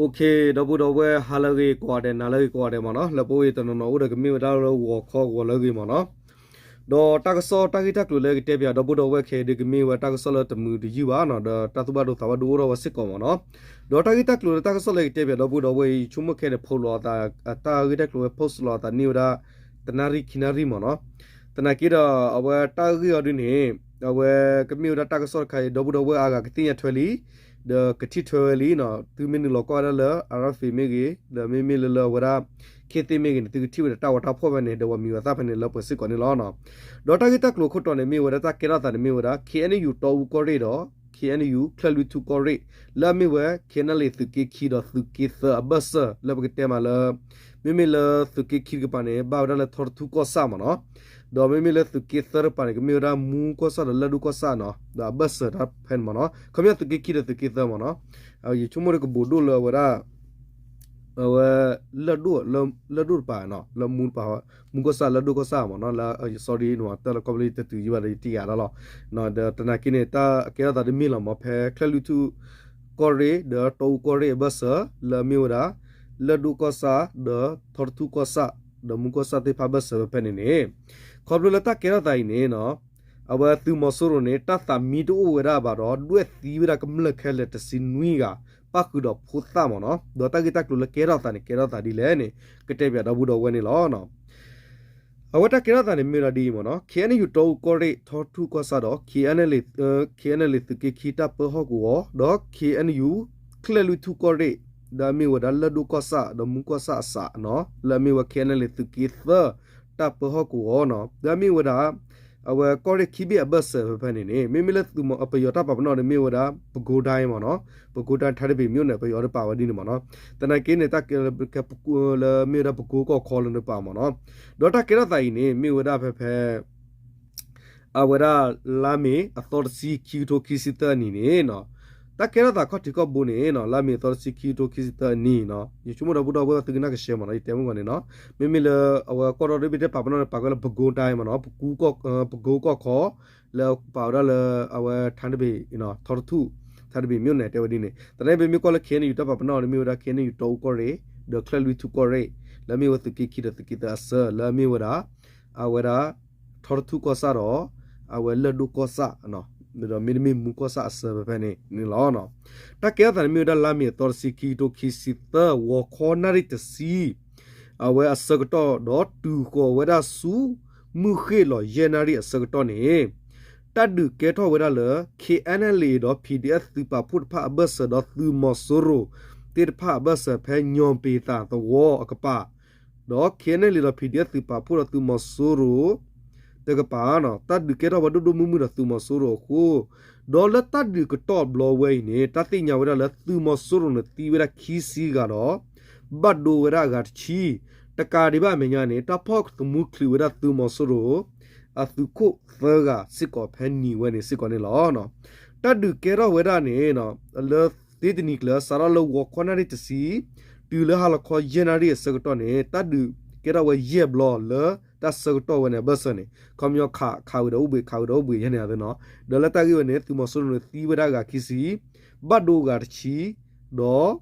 ဒီပုၢ်ဒီဝဲၢ် ဟါလၢအဂ့ၤကိးဂၤဒဲး နၤလၢအဂ့ၤကိးဂၤဒဲးမ့ၢ်နီၤ, လၢပအိၣ်အံၤတနီၤနီၤအိၣ်ဒီးကမ့ၢ်ဝဲဒၣ်လၢဂီၤခီဂီၤလၢအဂ့ၤမ့ၢ်နီၤ. ဒီးတၢ်ကစီၣ်တၢ်ဂ့ၢ်တၢ်ကျိၤလၢကတဲပၠးဒီပုၢ်ဒီဝဲၢ်ခဲအံၤဒုးကမ့ၢ်ဝဲတၢ်ကစီၣ်လၢတမုာ်တယုၢ်ဘၣ်နီၤ, ဒီးတၢ်သူၣ်ဘၣ်ဒိသးဘၣ်ဒိအိၣ်ထီၣ်ဝဲစ့ၢ်ကီးမ့ၢ်နီၤ. ဒီးတၢ်ဂ့ၢ်တၢ်ကျိၤလၢတၢ်ကစီၣ်လၢကတဲပၠးဒီပုၢ်ဒီဝဲၢ်အံၤ ဆိကမိၣ်ခဲအံၤန့ၣ် ဖီၣ်လိာ်အသး တၢ်ဂ့ၢ်တၢ်ကျိၤဝဲ post လိာ်အသးန့ၢ်ဝဲဒၣ် တနၣ်ရံၣ်ခံနၣ်ရံၣ်မ့ၢ်နီၤ. သနာ်က့ဒီး အဝဲတၢ်ဂ့ၢ်အီၤဒုန့ၣ် အဝဲကမ့ၢ်ဝဲဒၣ်တၢ်ကစီၣ်တခါအံၤ ဒီပုၢ်ဒီဝဲၢ်အါဂၤကသ့ၣ်ညါထွဲလံ ဒီးကထံၣ်ထွဲဝဲလံနီၤ. သုမ့ၢ်နုာ်လီၤကွၢ်ဝဲဒၣ်လၢ RFA မ့ၢ်ဂ့ၤ ဒီးမ့မ့ၢ်လၢလၢအဝဲဒၣ် ခ့သ့ၣ်မ့ၢ်ဂ့ၤန့ၣ် သုကထံၣ်ဝဲဒီးတၢ်ဝီတၢ်ဖှီၣ်ဖဲန့ၣ် ဒီးပှၤမံၤဝဲသၣ်ဖဲန့ၣ်လၢပှဲၤစ့ၢ်ကီးန့ၣ်လီၤ. ဒီးတၢ်ဂ့ၢ်တၢ်ကျိၤခိၣ်တီန့ၣ် မ့ၢ်ဝဲဒၣ်တၢ်ကဲထီၣ်သးန့ၣ်မ့ၢ်ဝဲဒၣ် KNU တီအူကီၢ်ရ့ၣ်ဒီး KNU ချၢၣ်လွံၢ်ထူၣ်ကီၢ်ရ့ၣ် လၢအမ့ၢ်ဝဲ KNLA သုးက့ခံဒီးသုးက့သၢအဘၢၣ်စၢၤ လၢပကတဲမးလၢ မ့မ့ၢ်လၢသုးက့ခံတကပၤန့ၣ် ဘၣ်ဝဲဒၣ်လၢထီတထူၣ်ကီၢ်ဆၣ်မ့ၢ်နီၤ. ဒီးမ့မ့ၢ်လၢသုးက့သၢတကပၤန့ၣ် ကမ့ၢ်ဝဲဒၣ်မူကီၢ်ဆၣ်ဒီးလၢၢ်ဒိၣ်ကီၢ်ဆၣ်နီၤ, ဒီးအဘၢၣ်စၢၤတၢ်ဖဲန့ၣ်မ့ၢ်နီၤ. ခီပညီသုးက့ခံဒီးသုးက့သၢမ့ၢ်နီၤ, ယဆိကမိၣ်ဒီးကဘူးဒိၣ်လၢအဝဲဒၣ် အဝဲ လၢၢ်ဒိၣ် လၢၢ်ဒိၣ်တပၤနီၤ, လၢမူတပၤ, မူကီၢ်ဆၣ်လၢၢ်ဒိၣ်ကီၢ်ဆၣ်မ့ၢ်နီၤ, လၢ sorry တၢ်လၢကီၢ်ပလံတတုၤယဘၣ်ဒီးယတံၢ်ယၤလီၤလီၤ. ဒီးသနာ်က့န့ၣ် တၢ်ကဲထီၣ်သးတမ့ၢ်လီၤမ့ၢ် ဖဲချၢၣ်လွံၢ်ထူၣ်ကီၢ်ရ့ၣ် ဒီးတီအူကီၢ်ရ့ၣ်အဘၢၣ်စၢၤ လၢအမ့ၢ်ဝဲဒၣ် လၢၢ်ဒိၣ်ကီၢ်ဆၣ် ဒီးထီတထူၣ်ကီၢ်ဆၣ် ဒီးမူကီၢ်ဆၣ်သ့ၣ်တဖၣ်ဘၢၣ်စၢၤဖဲန့ၣ်န့ၣ်, ခီဖျိလၢတၢ်ကဲထီၣ်သးအံၤန့ၣ်နီၤ အဝဲသုးမီၤစိရိၤန့ၣ် တၢ်သးမံတအိၣ်ဝဲဒၣ်ဘၣ်ဒီး ဒွဲၣ်သံဝဲဒၣ်ကမျၢၢ်ခဲလၢာ်တဆံနွံဂၤ ပၣ်ဃုာ်ဒီးဖိသၣ်မ့ၢ်နီၤ. ဒီးတၢ်ဂ့ၢ်တၢ်ကျိၤလၢကဲထီၣ်သးန့ၣ် ကဲထီၣ်သးဒ်လဲၣ်န့ၣ် ကတဲပၠးဒီပုၢ်ဒီဝဲၢ်န့ၣ်လီၤ. အဝဲတၢ်ကဲထီၣ်သးန့ၣ်မ့ၢ်ဝဲဒၣ်ဒ်အံၤမ့ၢ်နီၤ, KNU တီအူကီၢ်ရ့ၣ် ထီထူၣ်ကီၢ်ဆၣ်ဒီး KNLA, KNLA သုးက့ခံတၢ်ပၢဟီၣ်ကဝီၤ ဒီး KNU ချၢၣ်လွံၢ်ထူၣ်ကီၢ်ရ့ၣ် ဒီးအမ့ၢ်ဝဲဒၣ်လၢၢ်ဒိၣ်ကီၢ်ဆၣ် ဒီးမူကီၢ်ဆၣ်အစးနီၤ, လၢအမ့ၢ်ဝဲ KNLA သုးက့သၢ တၢ်ပၢဟီၣ်ကဝီၤနီၤ, ဒီးအမ့ၢ်ဝဲဒၣ် အဝဲကီၢ်ရ့ၣ်ခံဘ့ၣ်အဘၢၣ်စၢၤဖဲဖဲန့ၣ်န့ၣ် မ့မ့ၢ်လၢသုးမီၤ ပယီၤတၢ်ပာ်ပနီၣ်န့ၣ်မ့ၢ်ဝဲဒၣ် ပဲခူးတိုင်းမ့ၢ်နီၤ, ပဲခူးတိုင်း ထန်းတပင်မြို့နယ် ပယီၤတပာ်ဝဲဒ်န့ၣ်မ့ၢ်နီၤ. သနာ်က့န့ၣ် တၢ်ကဲလၢမ့ၢ်ဝဲဒၣ်ပဲခူးကီၢ်ခီလၢနပာ်မ့ၢ်နီၤ. ဒီးတၢ်ကဲထီၣ်သးအံၤန့ၣ် မ့ၢ်ဝဲဒၣ်ဖဲဖဲ အဝဲဒၣ်လါမ့ၤအသီတဆံ ခံကထိခံဆံသၢအနံၤန့ၣ်နီၤ, တၢ်ကဲထီၣ်သးခီၣ်ထံးခီၣ်ဘိန့ၣ်နီၤ, လါမ့ၤအသီတဆံ ခံကထိခံဆံသၢအနံၤနီၤ, ယဆိကမိၣ်ဒီပုၢ်ဒီဝဲၢ်သုကနၣ်ကရှဲမ့ၢ်နီၤ, ယတဲမုၢ်ဂီၤန့ၣ်နီၤ, မ့မ့ၢ်လၢအဝဲကီၢ်ဒီဘ့ၣ်တၢ်ပာ်ပနီၣ်န့ၣ် ပာ်ကွဲးလၢပဲခူးတိုင်းမ့ၢ်နီၤ, ပဲခူးကီၢ်ခီ လၢပာ်ဝဲဒၣ်လၢ အဝဲထန်းတပင် ထီတထူၣ် ထန်းတပင်မြို့နယ် တဲဝဲဒ်န့ၣ်. သနာ်က့ပမ့ၢ်ကွၢ်လၢ KNU တၢ်ပာ်ပနီၣ်န့ၣ်မ့ၢ်ဝဲဒၣ် KNU တီအူကီၢ်ရ့ၣ် ဒီးချၢၣ်လွံၢ်ထူၣ်ကီၢ်ရ့ၣ် လၢအမ့ၢ်ဝဲသုးက့ခံဒီးသုးက့သၢအဆၢ လၢအမ့ၢ်ဝဲဒၣ် အဝဲဒၣ် ထီတထူၣ်ကီၢ်ဆၣ်ဒီး အဝဲလၢၢ်ဒိၣ်ကီၢ်ဆၣ် ဒီးမ့တမ့ၢ်မူကီၢ်ဆၣ်အဆၢဖဲဖဲန့ၣ်န့ၣ်လီၤ. တၢ်ကဲထီၣ်သးန့ၣ်မ့ၢ်ဝဲဒၣ်လါမ့ၤအသီတဆံ ခံကထိခံဆံသၢ ဂီၤခီနၣ်ရံၣ်တဆံ အဝဲအဆၢကတီၢ်ဒီးတုၤဃီၤဝဲဒၣ်ဆူ မုၢ်ဃ့ၢ်လီၤယဲၢ်နၣ်ရံၣ်အဆၢကတီၢ်န့ၣ် တၢ်ဒုးကဲထီၣ်ဝဲဒၣ်လၢ KNLA ဒီး PDF သုးပာ်ဖှိၣ်တဖၣ်အဘၢၣ်စၢၤဒီးသုးမီၤစိရိၤ သ့ၣ်တဖၣ်အဘၢၣ်စၢၤဖဲညီၣ်ပ့ၤသးသဝီအကပၤ ဒီး KNLA ဒီး PDF သုးပာ်ဖှိၣ်ဒီးသုးမီၤစိရိၤ တကပၤ တၢ်ဒုးကဲထီၣ်ဝဲဒိၣ်ဒိၣ်မုၢ်မုၢ်ဒီးသုးမီၤစိရိၤအဃိ ဒီးလၢတၢ်ဒုးကတီၢ်ဘျီဝဲအံၤန့ၣ် တၢ်သ့ၣ်ညါဝဲဒၣ်လၢသုးမီၤစိရိၤန့ၣ်သံဝဲဒၣ်ခံဆံဂၤဒီး ဘၣ်ဒိဝဲဒၣ်အဂၤတဆံ, တကးဒံးဘၣ်အမဲာ်ညါန့ၣ် တၢ်ဖီၣ်သမူချုးဝဲဒၣ်သုးမီၤစိရိၤ အသုးခိၣ်သၢဂၤစ့ၢ်ကီးဖဲနံၤဝဲန့ၣ်စ့ၢ်ကီးန့ၣ်လီၤ. တၢ်ဒုးကဲထီၣ်ဝဲဒၣ်န့ၣ် လၢသ့တနံၤကျၢၤ စးထီၣ်လၢဂီၤခီနၣ်ရံၣ်တဆံ တုၤလၢဟါလီၤခီယဲၢ်နၣ်ရံၣ်အဆၢကတီၢ်န့ၣ် တၢ်ဒုးကဲထီၣ်ဝဲယဲၢ်ဘျီလၢတၢ်ဆၢကတီၢ်ဝဲန့ၣ် အဘၢၣ်စၢၤန့ၣ် ခီပညီခး ခးဝံၤဒီးအိၣ်ဘှံး ခးဝံၤဒီးအိၣ်ဘှံးယဲန့ၣ်အသိးနီၤ, ဒီးလၢတၢ်ဂ့ၢ်ဝဲန့ၣ် သုးမီၤစိရိၤန့ၣ်သံဝဲဒၣ်အဂၤခံဆံ, ဘၣ်ဒိအဂၤတဆံ, ဒီး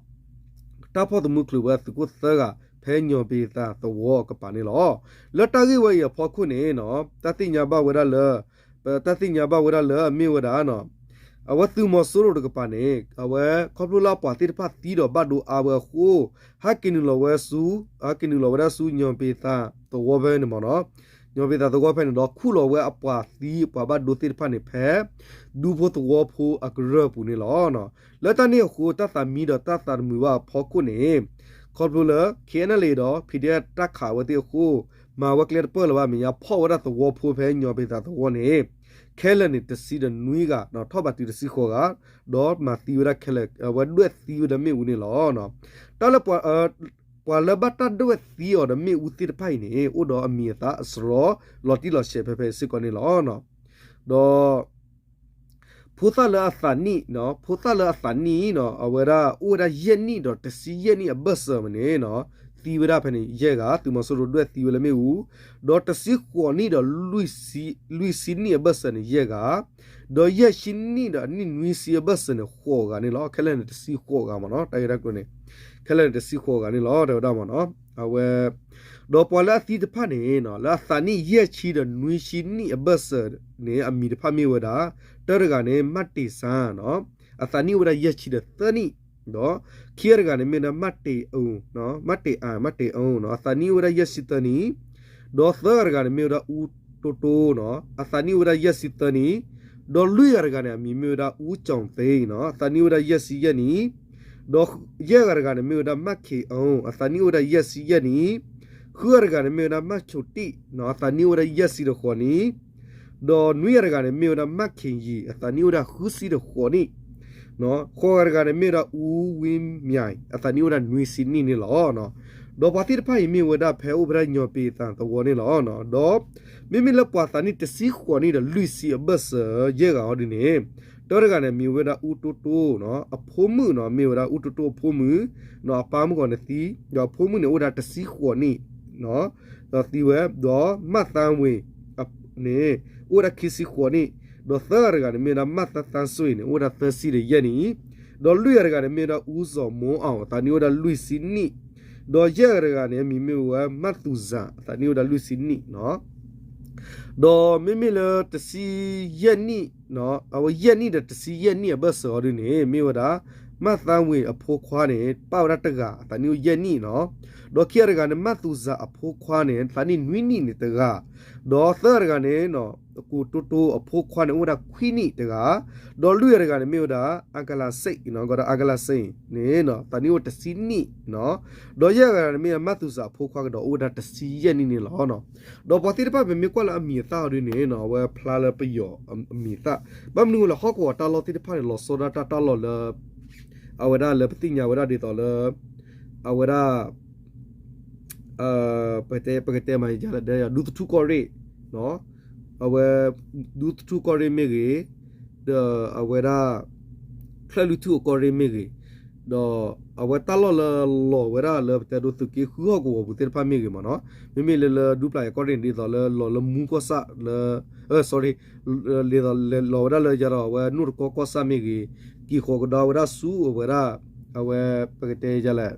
တၢ်ဖီၣ်သမူချုးဝဲသုးခိၣ်သၢဂၤ ဖဲညီၣ်ပ့ၤသးသဝီအကပၤန့ၣ်လီၤ. လၢတၢ်ဂ့ၢ်ဝဲအံၤအဖီခိၣ်န့ၣ် တၢ်သ့ၣ်ညါဘၣ်ဝဲဒၣ်လၢ တၢ်သ့ၣ်ညါဘၣ်ဝဲဒၣ်လၢအမ့ၢ်ဝဲဒၣ် အဝဲသုးမီၤစိရိၤတကပၤန့ၣ် အဝဲခီဖျိလၢအပှၤသ့ၣ်တဖၣ်သံဒီးဘၣ်ဒိအါဝဲအဃိ ဟဲက့ၤနုာ်လီၤဝဲဆူ ဟဲက့ၤနုာ်လီၤဝဲဒၣ်ဆူညီၣ်ပ့ၤသးသဝီဖဲန့ၣ်မ့ၢ်နီၤ, ညီၣ်ပ့ၤသးသဝီဖဲန့ၣ်ဒီးခူၣ်လီၤဝဲအပှၤသံပှၤဘၣ်ဒိသ့ၣ်တဖၣ်န့ၣ်ဖဲ ဒူဖိသဝီဖိအကရၢၢ်ပူၤန့ၣ်လီၤ. လၢတၢ်န့ၣ်အဃိ တၢ်သးမံဒီးတၢ်သးတမုာ်ဘၣ်အဖီခိၣ်န့ၣ် ခီဖျိလၢ KNLA ဒီး PDF တၢ်ခးဝဲသ့ၣ်အဃိ မၤဝဲကျဲတပၢၢ်လၢၤဘၣ် မဲာ်ညါဖီၣ်ဝဲဒၣ်သဝီဖိဖဲညီၣ်ပ့ၤသးသဝီန့ၣ် ခဲလၢာ်န့ၣ်တဆံဒီးနွံဂၤ ထီၣ်ဘးတုၤတဆံဃိးဂၤ ဒီးမၤသံဝဲဒၣ်ခဲလၢာ် အဝဲဒွဲၣ်သံဝဲဒီးမ့ၣ်အူန့ၣ်လီၤ. တၢ်လၢ ပှၤလၢဘၣ်တၢ်ဒွဲၣ်သံအီၤဒီးမ့ၣ်အူသ့ၣ်တဖၣ်အံၤန့ၣ် အိၣ်ဒီးအမံၤအသၣ်အစရီလီၤတံၢ်လီၤဆဲးဖဲဖဲစ့ၢ်ကီးန့ၣ်လီၤ. ဒီး ဖိသၣ်လၢအသးနံၣ်, ဖိသၣ်လၢအသးနံၣ် အဝဲဒၣ်အိၣ်ဝဲဒၣ်ယဲၢ်နံၣ်ဒီးတဆံယဲၢ်နံၣ်အဘၢၣ်စၢၤန့ၣ် သံဝဲဒၣ်ဖဲန့ၣ်ယဲၢ်ဂၤ သုးမီၤစိရိၤဒွဲၣ်သံဝဲလၢမ့ၣ်အူ, ဒီးတဆံဃိးနံၣ်ဒီး လွံၢ်ဆံနံၣ်အဘၢၣ်စၢၤန့ၣ်ယဲၢ်ဂၤ, ဒီးယဲၢ်ဆံနံၣ်ဒီးအနံၣ်နွံဆံအဘၢၣ်စၢၤန့ၣ် ဃိးဂၤန့ၣ်လီၤ. ခဲလၢာ်န့ၣ်တဆံဃိးဂၤမ့ၢ်နီၤ တၢ်ဂ့ၢ်တၢ်ကျိၤန့ၣ်, ခဲလၢာ်န့ၣ်တဆံဃိးဂၤန့ၣ်လီၤ တဲဝဲဒၣ်မ့ၢ်နီၤ. အဝဲ ဒီးပှၤလၢအသံတဖၣ်န့ၣ် လၢအသးနံၣ်ယဲၢ်ဆံဒီးနွံဆံနံၣ်အဘၢၣ်စၢၤန့ၣ် အမံၤတဖၣ်မ့ၢ်ဝဲဒၣ် တၢတဂၤန့ၣ် မၢ်တ့ၢ်စၣ် အသးနံၣ်အိၣ်ဝဲဒၣ်ယဲၢ်ဆံဒီးသၢနံၣ်, ဒီးခံဂၤတဂၤန့ၣ်မ့ၢ်ဝဲဒၣ် မၢ်တ့ၢ်အၣ် မၢ်တ့ၢ်အၣ် မၢ်တ့ၢ်အၣ် အသးနံၣ်အိၣ်ဝဲဒၣ်ယဲၢ်ဆံသၢနံၣ်, ဒီးသၢဂၤတဂၤန့ၣ်မ့ၢ်ဝဲဒၣ် အူတိတိ အသးနံၣ်အိၣ်ဝဲဒၣ်ယဲၢ်ဆံသၢနံၣ်, ဒီးလွံၢ်ဂၤတဂၤန့ၣ် အမံၤမ့ၢ်ဝဲဒၣ် အူကၠီၣ်သ့ အသးနံၣ်အိၣ်ဝဲဒၣ်ယဲၢ်ဆံယဲၢ်နံၣ်, ဒီးယဲၢ်ဂၤတဂၤန့ၣ်မ့ၢ်ဝဲဒၣ် မၢ်ခ့ၣ်အၣ် အသးနံၣ်အိၣ်ဝဲဒၣ်ယဲၢ်ဆံယဲၢ်နံၣ်, ဃုဂၤတဂၤန့ၣ်မ့ၢ်ဝဲဒၣ် မၢ်ဆိၣ်တံၣ် အသးနံၣ်အိၣ်ဝဲဒၣ်ယဲၢ်ဆံဒီးဃိးနံၣ်, ဒီးနွံဂၤတဂၤန့ၣ်မ့ၢ်ဝဲဒၣ် မၢ်ခ့ၣ်ယံၣ် အသးနံၣ်အိၣ်ဝဲဒၣ်ဃုဆံဒီးဃိးနံၣ်, ဃိးဂၤတဂၤန့ၣ်မ့ၢ်ဝဲဒၣ် အူဝံမၠဲၣ် အသးနံၣ်အိၣ်ဝဲဒၣ်နွံဆံနံၣ်န့ၣ်လီၤ. ဒီးပှၤသ့ၣ်တဖၣ်အံၤမ့ၢ်ဝဲဒၣ် ဖဲအိၣ်ဖဲဒၣ်ညီၣ်ပ့ၤသးသဝီန့ၣ်လီၤ. ဒီးမ့မ့ၢ်လၢပှၤသးနံၣ်တဆံဃိးနံၣ်ဒီးလွံၢ်ဆံအဘၢၣ်စၢၤယဲၢ်ဂၤအီၤဒ်န့ၣ်, တၢတဂၤန့ၣ် မံၤဝဲဒၣ် အူတိတိ အဖိမုၣ်နီၤ မ့ၢ်ဝဲဒၣ် အူတိတိအဖိမုၣ်, အပၢ်မုၣ်ဂီၤန့ၣ်သံ, ဒီးအဖိမုၣ်န့ၣ် အိၣ်ဝဲဒၣ်တဆံဃိးနံၣ် ဒီးသံဝဲ, ဒီးမၢ်သါဝ့ၤန့ၣ် အိၣ်ဝဲဒၣ်ခံဆံဃိးနံၣ်, ဒီးသၢဂၤတဂၤန့ၣ် မ့ၢ်ဝဲဒၣ် မၢ်သါသၣ်စွ့န့ၣ် အိၣ်ဝဲဒၣ်သၢဆံဒီးယဲၢ်နံၣ်, ဒီးလွံၢ်ဂၤတဂၤန့ၣ် မ့ၢ်ဝဲဒၣ် အူစီၤမိအီၤ အသးနံၣ်အိၣ်ဝဲဒၣ်လွံၢ်ဆံနံၣ်, ဒီးယဲၢ်ဂၤတဂၤန့ၣ် အမံၤမ့ၢ်ဝဲ မၢ်သူၣ်စၣ် အသးနံၣ်အိၣ်ဝဲဒၣ်လွံၢ်ဆံနံၣ်, ဒီးမ့မ့ၢ်လၢတဆံယဲၢ်နံၣ်, အဝဲယဲၢ်နံၣ်ဒီးတဆံယဲၢ်နံၣ်အဘၢၣ်စၢၤအီၤဒ်န့ၣ် မ့ၢ်ဝဲဒၣ် မၢ်သါဝ့ၤအဖိခွါန့ၣ် ပၢ်ဝဲဒၣ်တဂၤ အသးနံၣ်အိၣ်ယဲၢ်နံၣ်နီၤ, ဒီးခံဂၤတဂၤန့ၣ် မၢ်သူၣ်စၣ်အဖိခွါန့ၣ် သးနံၣ်နွံနံၣ်န့ၣ်တဂၤ, ဒီးသၢဂၤတဂၤန့ၣ် ကိၣ်တိတိအဖိခွါန့ၣ် အိၣ်ဝဲဒၣ်ခွံနံၣ်တဂၤ, ဒီးလွံၢ်ဂၤတဂၤန့ၣ်မ့ၢ်ဝဲဒၣ် အကလးစ့ၣ် ကဒီးအကလးစ့ၣ်န့ၣ် သးနံၣ်အိၣ်တဆံနံၣ်နီၤ, ဒီးယဲၢ်ဂၤတဂၤန့ၣ်မ့ၢ်ဝဲဒၣ် မၢ်သူၣ်စၣ်အဖိခွါကဒီးအိၣ်ဝဲဒၣ်တဆံယဲၢ်နံၣ်န့ၣ်လီၤ. ဒီးပှၤသ့ၣ်တဖၣ်ပမ့ၢ်ကွၢ်လၢအမံၤအသၣ်အီၤဒ်န့ၣ်နီၤ အဝဲဖျါလၢပယီၤအမံၤအသၣ်, ဘၣ်မနုၤအဃိလဲၣ် ဟီၣ်ကဝီၤတၢ်လီၢ်သ့ၣ်တဖၣ်န့ၣ် လီၤဆီဒၣ်တၢ်တၢ်လီၢ်လၢ အဝဲဒၣ်လၢပသ့ၣ်ညါဝဲဒၣ်ဒ်သိးလၢ အဝဲဒၣ် ပကတဲမး ဒူသထူၣ်ကီၢ်ရ့ၣ်, အဝဲ ဒူသထူၣ်ကီၢ်ရ့ၣ်မ့ၢ်ဂ့ၤ, ဒီးအဝဲဒၣ် ချၢၣ်လွံၢ်ထူၣ်အကီၢ်ရ့ၣ်မ့ၢ်ဂ့ၤ, ဒီးအဝဲတၢ်လီၢ်လၢလီၤဝဲဒၣ်လၢပတဲဒိသုးက့ဃုဟီၣ်ကဝီၤပူၤသ့ၣ်တဖၣ်မ့ၢ်ဂ့ၤမ့ၢ်နီၤ, မ့မ့ၢ်လၢလၢဒူပျၢ်အကီၢ်ရ့ၣ်န့ၣ် ဒ်သိးလၢလီၤလၢမူကီၢ်ဆၣ်လၢ sorry ဒ်သိးလီၤဝဲဒၣ်လၢယၤဒီးအဝဲနိၣ်တကီကီၢ်ဆၣ်မ့ၢ်ဂ့ၤ, က့ၤဃီၤကဒါဝဲဒၣ်ဆူအဝဲဒၣ် အဝဲ ပကတဲယၤလဲၣ်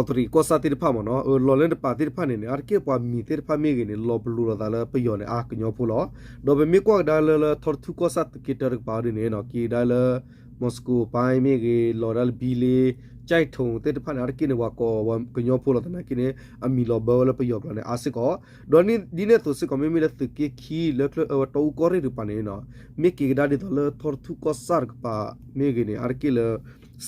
ကီးတရံးကီၢ်ဆၣ်သ့ၣ်တဖၣ်မ့ၢ်နီၤ, လီၤလၢတပၤသ့ၣ်တဖၣ်န့ၣ်န့ၣ် အါတက့ၢ်ပှၤမံၤသ့ၣ်တဖၣ်မ့ၢ်ဂ့ၤန့ၣ် လီၤပလိာ်လိာ်သးလၢပယီၤန့ၣ် အါကညီဖိလီၤ. ဒီးပမ့ၢ်ကွၢ်ကဒါလၢလၢထီတထူၣ်ကီၢ်ဆၣ်သုးက့တၢတကပၤဒ်န့ၣ်နီၤ က့ၤကဒါလၢ မီၤစကိၤပၢ်မ့ၢ်ဂ့ၤ, လီၤဒၣ်လၢဘံလ့, ကၠဲၣ်ထိၣ်သ့ၣ်တဖၣ်န့ၣ် အါတက့ၢ်န့ၣ် ပှၤကိးဝဲကညီဖိလီၤသနာ်က့န့ၣ် အမံၤလီၤဘၢဝဲလၢပယီၤကျိာ်န့ၣ် အါစ့ၢ်ကီး, ဒီးဒ်န့ၣ်အသိးစ့ၢ်ကီး မ့မ့ၢ်လၢသုးက့ခံလၢချၢၣ်ဝဲတီအူကီၢ်ရ့ၣ်တကပၤန့ၣ်နီၤ မ့ၢ်က့ၤကဒါဒ်သိးလၢထီတထူၣ်ကီၢ်ဆၣ်တကပၤမ့ၢ်ဂ့ၤန့ၣ် အါတက့ၢ်လၢ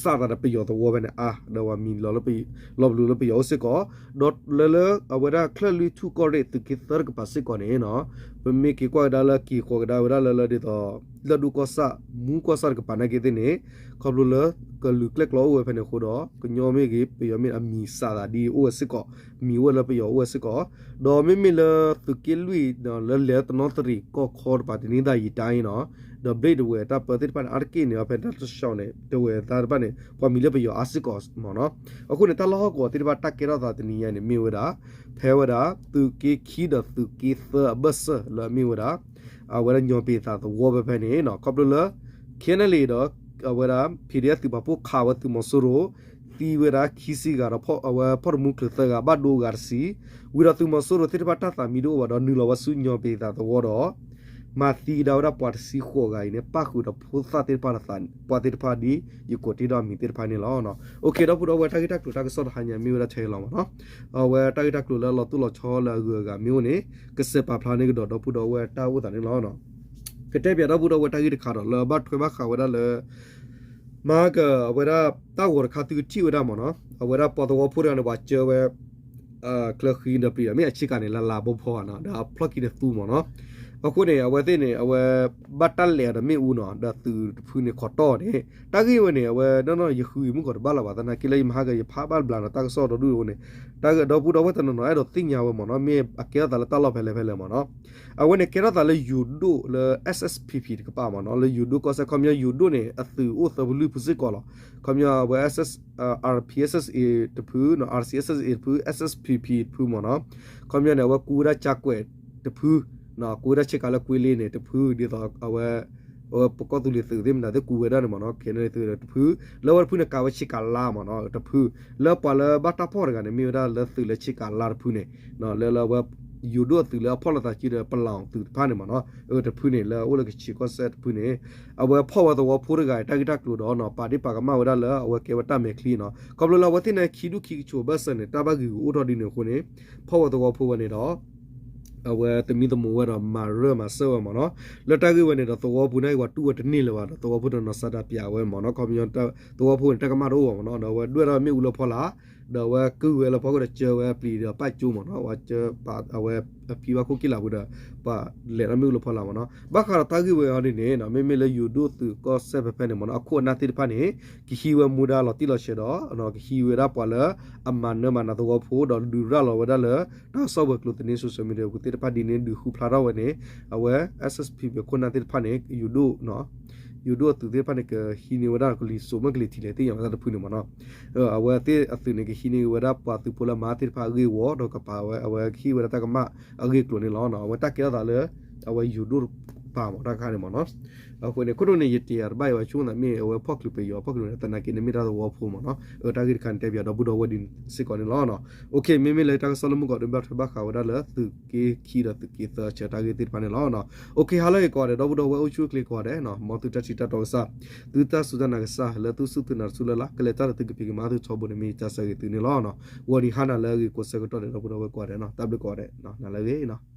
စးသးဒီးပယီၤသဝီဖဲန့ၣ်အါ ဒီးပှၤမံၤလီၤလၢပ လီၤပလိာ်လၢပယီၤအိၣ်စ့ၢ်ကီး, ဒီးလၢလၢအဝဲဒၣ်ချၢၣ်လွံၢ်ထူၣ်ကီၢ်ရ့ၣ်သုးက့သၢတကပၤစ့ၢ်ကီးန့ၣ်နီၤ ပမ့ၢ်က့ၤကွၢ်ကဒါလၢက့ၤဃီၤကဒါဝဲဒၣ်လၢလၢဒ်သိး လၢၢ်ဒိၣ်ကီၢ်ဆၣ် မူကီၢ်ဆၣ်တကပၤနာ်က့သ့ၣ်န့ၣ် ခီဖျိလၢကလုာ်ကျဲၣ်ကျီအိၣ်ဝဲဖဲန့ၣ်အဃိဒီး ကညီမ့ၢ်ဂ့ၤ ပယီၤမ့ၢ်အမံၤစးသးဒ်အံၤအိၣ်ဝဲစ့ၢ်ကီး, မံၤအိၣ်ဝဲလၢပယီၤအိၣ်ဝဲစ့ၢ်ကီး, ဒီးမ့မ့ၢ်လၢသုးက့လွံၢ်ဒီးလၢလဲၤတနီသရံၣ်ကီၢ်ခီတကပၤတနံၤသၣ်ယံာ်တၢ်အံၤနီၤ ဒီးဘျ့ဒဝဲၢ်တၢ်ပၢသ့ၣ်တဖၣ်န့ၣ် အါတက့ၢ်န့ၣ် အဖဲတၢ်တဆှီန့ၣ် ဒဝဲၢ်သးတဖၣ်န့ၣ် ပှၤမံၤလၢပယီၤအါစ့ၢ်ကီးမ့ၢ်နီၤ. အဃိန့ၣ် တၢ်လီၢ်ဟီၣ်ကဝီၤသ့ၣ်တဖၣ်တၢ်ကဲထီၣ်သးတနံၤညါန့ၣ် မ့ၢ်ဝဲဒၣ် ဖဲဝဲဒၣ် သုးက့ခံဒီးသုးက့သၢအဘၢၣ်စၢၤလၢအမ့ၢ်ဝဲဒၣ် အဝဲဒၣ်ညီၣ်ပ့ၤသးသဝီဖဲဖဲန့ၣ်နီၤ ခီဖျိလၢ ခဲနလံဒီး အဝဲဒၣ် ဖံးဒ့အသုးပာ်ဖှိၣ်ခးဝဲသုးမီၤစိရိၤ သံဝဲဒၣ်ခံဆံဂၤဒီး အဝဲဖီၣ်တမူချုးသၢဂၤ ဘၣ်ဒိဂၤတဆံ ဝံၤဒီးသုးမီၤစိရိၤသ့ၣ်တဖၣ်တၢ်သးမံတအိၣ်ဘၣ်ဒီး နုာ်လီၤဝဲဆူညီၣ်ပ့ၤသးသဝီဒီး မၤသံကဒါဝဲဒၣ်ပှၤတဆံဃိးဂၤအံၤန့ၣ် ပၣ်ဃုာ်ဒီးဖိသၣ်သ့ၣ်တဖၣ်ဒီး ပှၤသ့ၣ်တဖၣ်ဒ်ယကိးတ့ၢ်ဒီးအမံၤသ့ၣ်တဖၣ်န့ၣ်လီၤ. အိၣ်ခ့ ဒီပုၢ်ဒီဝဲၢ် တၢ်ဂ့ၢ်တၢ်ကျိၤတၢ်ကစီၣ်တဟါညါမ့ၢ်ဝဲဒၣ်ထဲအံၤလီၤမ့ၢ်နီၤ. အဝဲတၢ်ဂ့ၢ်တၢ်ကျိၤလၢလီၤတိၢ်လီၤဆီလၢအဂုၤအဂၤမ့ၢ်အိၣ်န့ၣ် ကစဲးပာ်ဖျါန့ၢ်ကဒီးဒီပုၢ်ဒီဝဲၢ်တၢ်အိၣ်သးန့ၣ်လီၤ. ကတဲပၠးဒီပုၢ်ဒီဝဲၢ်တၢ်ဂ့ၢ်တခါဒီး လၢဘၣ်ထွဲဘၣ်ဃးဝဲဒၣ်လၢ မဟါက အဝဲဒၣ်တၢ်ဂီၤတခါသုကထံၣ်ဝဲဒၣ်မ့ၢ်နီၤ အဝဲဒၣ်ပှၤသဝီဖိတဂၤန့ၣ် ပှၤကၢဝဲ ကျၢဃံဒီးပျံၤဒီး မ့ၢ်အဆ့ကၤန့ၣ် လၢလၢဘီဖီဧါနီၤ ဒီးအဖျီၣ်ခံန့ၣ်သူမ့ၢ်နီၤ. အဃိန့ၣ် အဝဲသ့ၣ်န့ၣ် အဝဲဘၣ်တၢ်လဲၤအီၤဒီးမ့ၣ်အူနီၤ ဒီးသုးတဖုန့ၣ်ခိးတီၢ်န့ၣ် တၢ်ဂ့ၢ်ဝဲန့ၣ် အဝဲနီၢ်နီၢ်ယဃုယမုၢ်ကီးတဘၣ်လၢၤဘၣ် သနာ်က့လၢယမဟါက ယဖးဘၣ်တဘျီနီၤ တၢ်ကစီၣ်ဒီဒူၣ်အဃိန့ၣ် တၢ်ဂ့ၢ်ဒီပုၢ်ဒီဝဲၢ်တနီၤနီၤ အဲၣ်ဒိးသ့ၣ်ညါဝဲမ့ၢ်နီၤ မ့ၢ်အကဲထီၣ်သးလၢတၢ်လီၢ်ဖဲလဲၣ်ဖဲလဲၣ်မ့ၢ်နီၤ. အဝဲန့ၣ်ကဲထီၣ်သးလၢယိၤဒိၣ်လၢ S S P P တကပၤမ့ၢ်နီၤ လၢယိၤဒိၣ်ကီၢ်စဲၣ် ခီပညီယိၤဒိၣ်န့ၣ် အသုးအိၣ်သၢဖုလွံၢ်ဖုစ့ၢ်ကီးလီၤ. ခီပညီအဝဲ R P S S A တဖု R C S S A တဖု S S P P တဖုမ့ၢ်နီၤ. ခီပညီန့ၣ် အဝဲကူဝဲဒၣ်ကၠါကွဲးတဖု ကူဝဲဒၣ်ဆ့ကၤလၢကွ့လ့န့ၣ်တဖု ဒ်သိးအဝဲ ပကီၢ်သူလ့ၤသုးသ့ၣ်မတၤသ့ၣ်ကူဝဲဒၣ်န့ၣ်မ့ၢ်နီၤ ခဲန့ၣ်သုးတဖု လၢဝဲတဖုန့ၣ် ကးဝဲဆ့ကၤလါမ့ၢ်နီၤ တဖု လၢပှၤလၢဘၣ်တၢ်ဖီၣ်တဂၤန့ၣ် မ့ၢ်ဝဲဒၣ်လၢသုးလၢဆ့ကၤလါတဖုန့ၣ် လၢလၢအဝဲ ယိၤဒိၣ်အသုးလၢအဖီၣ်လိာ်သးစုဒီးပလီၢ်သုးတဖၣ်န့ၣ်မ့ၢ်နီၤ တဖုန့ၣ် လၢအအိၣ်လၢကဆ့ကီၢ်စဲၣ်တဖုန့ၣ် အဝဲဖီၣ်ဝဲသဝီဖိတဂၤအတၢ်ဂ့ၢ်တၢ်ကျိၤဒီးနီၤ ပာ်ဒ့ၣ်ပာ်ကမၣ်ဝဲဒၣ်လၢအဝဲကဲဝဲတၢ်မဲာ်ချံနီၤ ခီဖျိလၢအဝဲသ့ၣ်န့ၣ် ခံဒူၣ်ခံကဆိးဘၢၣ်စၢၤန့ၣ် တၢ်ဘၣ်ဂံာ်ဂူာ်အိၣ်ထီၣ်ဒ်န့ၣ်အဃိန့ၣ် ဖီၣ်ဝဲသဝီဖိဝဲန့ၣ်ဒီး အဝဲသမံသမိးဝဲဒီးမၤရၢၢ်မၤစၢၤဝဲမ့ၢ်နီၤ လၢတၢ်ဂ့ၢ်ဝဲန့ၣ်ဒီး သဝီပူၤန့ၣ် ပှၤတူၢ်ဝဲတန့ၢ်လၢၤဘၣ်ဒီး သဝီဖိဒီးနီၢ်စါဒၣ်ပျးဝဲမ့ၢ်နီၤ ခီပညီ သဝီဖိန့ၣ် တၢ်ကမၣ်တအိၣ်ဘၣ်မ့ၢ်နီၤ ဒီးအဝဲဒွဲၣ်ထီၣ်မ့ၣ်အူလၢဖီလာ် ဒီးအဝဲကုၢ်ဝဲလၢဖီခိၣ်ဒီးကၢဝဲပျံၤဒီးပာ်ကၠိမ့ၢ်နီၤ အဝဲကၢပာ်အဝဲအဖံဘၣ်ခိၣ်က့ၣ်လးဝံၤဒီး ပှၤလဲၤထီၣ်မ့ၣ်အူလၢဖီလာ်မ့ၢ်နီၤ ဘၣ်ဃးဒီးတၢ်ဂ့ၢ်ဝဲအံၤဒ်န့ၣ် မ့မ့ၢ်လၢယိၤဒိၣ်သုးကီၢ်စဲၣ်ဖဲဖဲန့ၣ်မ့ၢ်နီၤ အခိၣ်အနၢ်သ့ၣ်တဖၣ်န့ၣ် ကဟံးဝဲမူဒါလီၤတံၢ်လီၤဆဲးဒီး ကဟံးဝဲဒၣ်ပှၤလၢ အမၤနၢၤမၤနၤသဝီဖိ ဒီးဒုးရၤလီၤဝဲဒၣ်လၢ တၢ်ကစီၣ်ပှဲၤကျိၤသန့ social media ပူၤသ့ၣ်တဖၣ်ဒ်န့ၣ် ဒုးဃုဖျါထီၣ်ဝဲန့ၣ် အဝဲ SSPP အခိၣ်အနၢ်သ့ၣ်တဖၣ်န့ၣ် ယိၤဒိၣ် ယိၤဒိၣ်အသုးသ့ၣ်တဖၣ်န့ၣ် ကဟံးန့ၢ်ဝဲဒၣ်ကလံၤစိးမ့ၢ်ကလံၤထံးလဲၣ်သ့ၣ်ညါဝဲဒၣ်တဖုန့ၣ်မ့ၢ်နီၤ အဝဲသ့ၣ်အသုးန့ၣ် ကဟံးန့ၢ်ဝဲဒၣ်ပှၤသုးဖိလၢမၤသ့ၣ်တဖၣ်အဂ့ၢ်အဝီ ဒီးကပာ်ဝဲအဝဲကဟံးဝဲဒၣ်တၢ်ကမၣ်အဂ့ၢ်အကျိၤန့ၣ်လီၤ. အဝဲတၢ်ကဲထီၣ်သးလၢ အဝဲယိၤဒိၣ်တပၤမ့ၢ်တၢ်တခါန့ၣ်မ့ၢ်နီၤ အဃိန့ၣ် ခိၣ်ဒိၣ်န့ၣ် ယတ့အီၤတဘၣ်အံၤ ပှၤဆိကမိၣ်သးမ့ၢ်အဝဲဖီၣ်ချုးပယီၤဖီၣ်ချုးန့ၣ် သနာ်က့န့ၣ်မ့ၢ်တၢ်သဝီဖိမ့ၢ်နီၤ တၢ်ဂ့ၢ်တခါန့ၣ် တဲပၠးဒီပုၢ်ဒီဝဲၢ်ဒ်စ့ၢ်ကီးန့ၣ်လီၤ. အိၣ်ခ့ မ့မ့ၢ်လၢတၢ်ကစီၣ်လၢမုၢ်ကီးဒိဘၣ်ထွဲဘၣ်ဃးဝဲဒၣ်လၢသုးက့ခံဒီးသုးက့သၢအဆၢတၢ်ဂ့ၢ်သ့ၣ်တဖၣ်န့ၣ်လီၤ. အိၣ်ခ့ ဟါလၢအဂ့ၤကိးဂၤဒဲး ဒီပုၢ်ဒီဝဲၢ်အိၣ်ဆူၣ်အိၣ်ချ့ကိးဂၤဒဲး မ်သုတၢ်ထံၣ်တၢ်တီကစၢ် သုတၢ်စူၢ်တၢ်နာ်ကစၢ် လၢသုစူၢ်သုနာ်တစူၢ်လၢ်လၢ် ကလဲၤတၢ်ဒီးသုကဖံးကမၤသုထီဘိန့ၣ် မ့ၢ်ယတၢ်ဆၢဂ့ၤသုန့ၣ်လီၤ. ဂီၤနံၤဟါနၤလၢအဂ့ၤကိးဆၢကတီၢ်ဒဲး ဒီပုၢ်ဒီဝဲၢ်ကိးဂၤဒဲးနီၤ တၢ်ဘျုးကိးဂၤဒဲးနီၤ နၤလၢအဂ့ၤနီၤ.